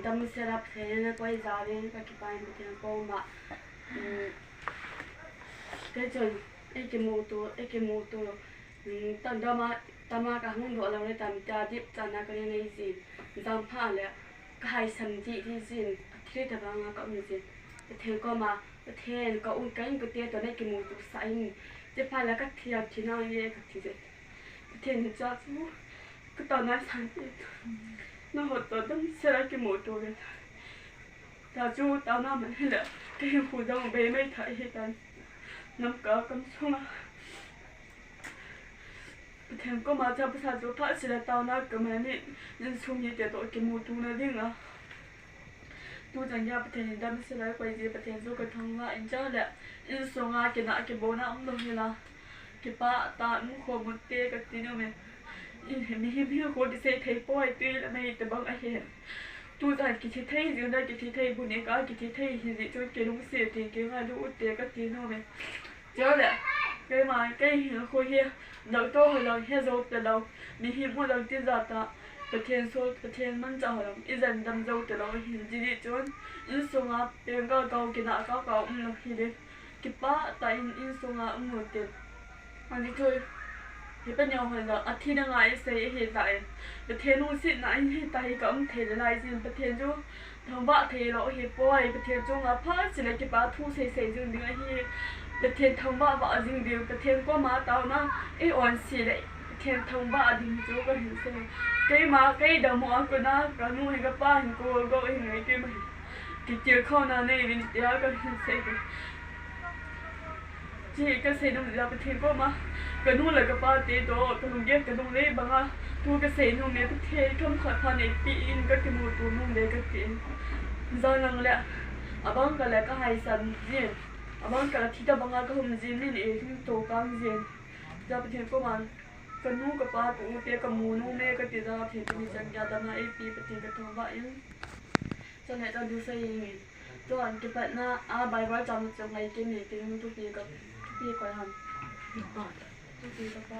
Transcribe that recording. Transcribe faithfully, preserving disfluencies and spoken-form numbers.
Damsela Pathen in akoi jal in kakipah in Pathen koma. Um, kei chun, eikimuto, eikimuto, um, tangdama, tama kahung doh lou le tam tia dipchatna kanei jin. Jampha le kahaisan didi jin, athil tabanga kaum jin. Pathen koma, Pathen ka un ka in kate toh neikimuto sah in. Chuphat le kathi a thi nange kati jin. Pathen in hiche chu kataona asan peh. Nangho toh damsela kimuto ve. Tua chu taona man hile, kahinkho jong bei mei thah hitan. Lamka kamsunga Pathen koma cha pasal chu phatseh le taona kaman in, insung mite toh kimutona dinga. Tuchan geiya Pathen in damsela akoi jeh Pathen chu kathangvah in, chule insunga kinah kibona umlou hela. Kipah tah in khomun te kati nom e. Mihem hinkho kisei thei poi, tui le mei tabang ahi. Tuchan kithi thei jing le kithi thei bu ne ka kithi thei hijeh chun kilungset te kingailu ute kati nom e. Chule, keima, kei hinkho hi, doctor ho jong he jou talou, mihem ho jong tijat a, Pathen sol, Pathen manchah ho jong ijen dam jou talou ahin, hijeh chun, insunga peng kakao, kinah kakao umlou hile, kipah tah in insunga um u tin. Ani thoi, hipa neo ho jong athina ngai sei ahitan, Pathen lungsetna in hitia hi kaum thei nalai jin, Pathen chu thangvah theilou ahipoi, Pathen chunga phatseh le kipa thu seisei jing ding ahi. Pathen thangvah vah jing ding, Pathen koma taona i-on se le Pathen thangvah ding chu kahin sei. Keima, kei dammo a kona kanu hi kapa hin kol go hin ngai keima hi. Kitilkhouna neiyuvin tia kahin sei. Hiche kasei nom jeh a Pathen koma, kanu le kapa te toh, kalunggel kalunglhai banga, thu kasei nom e, Pathen themkhat pha neipe in kakimuto nom e kati. Jan lang le, abang kah le kahaisan jin, abang kah le thi tabanga kahum jin, min e hung tokang jin. Hijeh a Pathen koma, kanu kapa toh u te kamu nom e kati jeh a Pathen in hichan geiya damna eipe Pathen kathangvah in. Chule chun thusei inge. Chun kipatna a Bible chang chu ngai kit in, kei thupi ka, thupi koi ham. Thupi ka pa.